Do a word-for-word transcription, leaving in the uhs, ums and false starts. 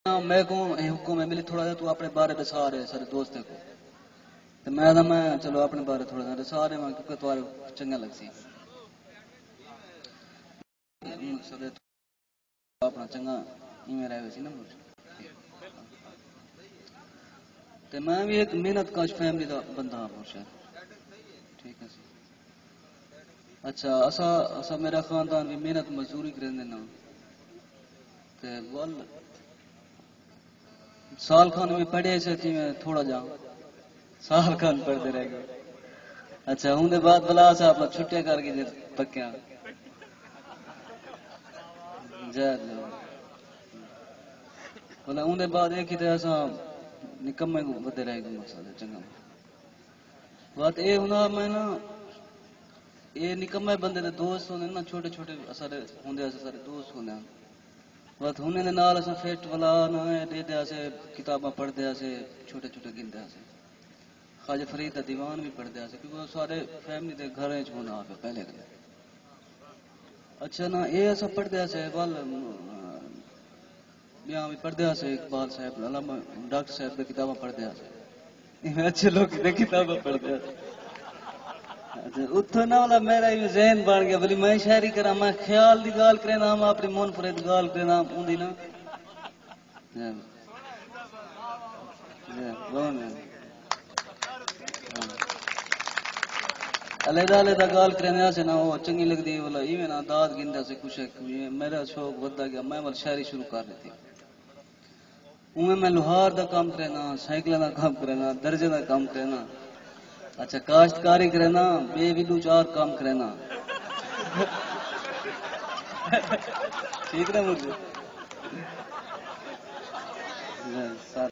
میکوں اے حکم ہے ملی، تھوڑا جہا توں اپݨے بارے ݙسا ݙے سارے دوستیں کوں۔ تے میں آہدا میں چلو اپݨے بارے تھوڑا جہا ݙسا ݙیواں، کیونکہ تہاݙے چنڳا لڳسی۔ سارے اپݨا چنڳا ایویں رہ ویسی نا۔ تے میں وی ہک محنت کش فیملی دا بندہ ہاں، مرشد۔ ٹھیک ہے سی۔ اچھا، اسا، اسا، میرا خاندان وی محنت مزدوری کریندے نا۔ تے ول سال کھان میں پڑھے سے تھی میں تھوڑا جا سال کھان پڑھتے رہ گئے۔ اچھا، ہوں دے بعد بلا صاحب چھٹیاں کر کے پکیا۔ جی، جی۔ بلا ہوں دے بعد یہ کیتے اسا نکمے کو بدے رہ گئے، مسئلہ چنگا۔ بات اے ہوندا میں نا، اے نکمے بندے دے دوست ہوندے نا، چھوٹے چھوٹے اساڈے ہوندے اسے سارے دوست ہوندے ہن۔ بات ہن دے نال اساں فٹ ولا نا اے ڈیدے اسے، کتاباں پڑھدے اسے، چھوٹے چھوٹے گھندے اسے۔ خواجہ فرید دا دیوان بھی پڑھدے اسے، کیونکہ او سارے فیملی دے گھراں وچ ہوندا پیا پہلے کنے۔ اچھا نا، اے اساں پڑھدے ہاسے، ول، ام، ٻیاں وی پڑھدے ہاسے، اقبال صاحب، علامہ ڈاکٹر صاحب دی کتاباں پڑھدے ہاسے۔ ایویں اچھے لوک دی کتاباں پڑھدے ہاسے۔ اچھا، اتھوں نہ والا میرا ایویں ذہن بݨ ڳیا، بھلی میں شاعری کراں، میں خیال دی ڳالھ کریندا ہاں، میں اپݨی منفرد ڳالھ کریندا ہاں، اوندی نا۔ جی۔ جی، بہت مہربانی۔ ہاں۔ علیحدہ علیحدہ ڳالھ کریندے ہاسے نا، او چنڳی لڳدی ہے، ولا ایویں نا داد گھندے ہاسے، کچھ ایک، ایویں میرا شوق ودھدا ڳیا، میں ول شاعری شروع کر ݙتی۔ اونویں میں لوہار دا کم کرینداں، سائیکلاں دا کم کرینداں، درزے دا کم کرینداں۔ اچھا، کاشتکاری کرینداں، ٻئے وی ݙو چار کم کرینداں۔ ٹھیک نا مرزی؟ جی، سر۔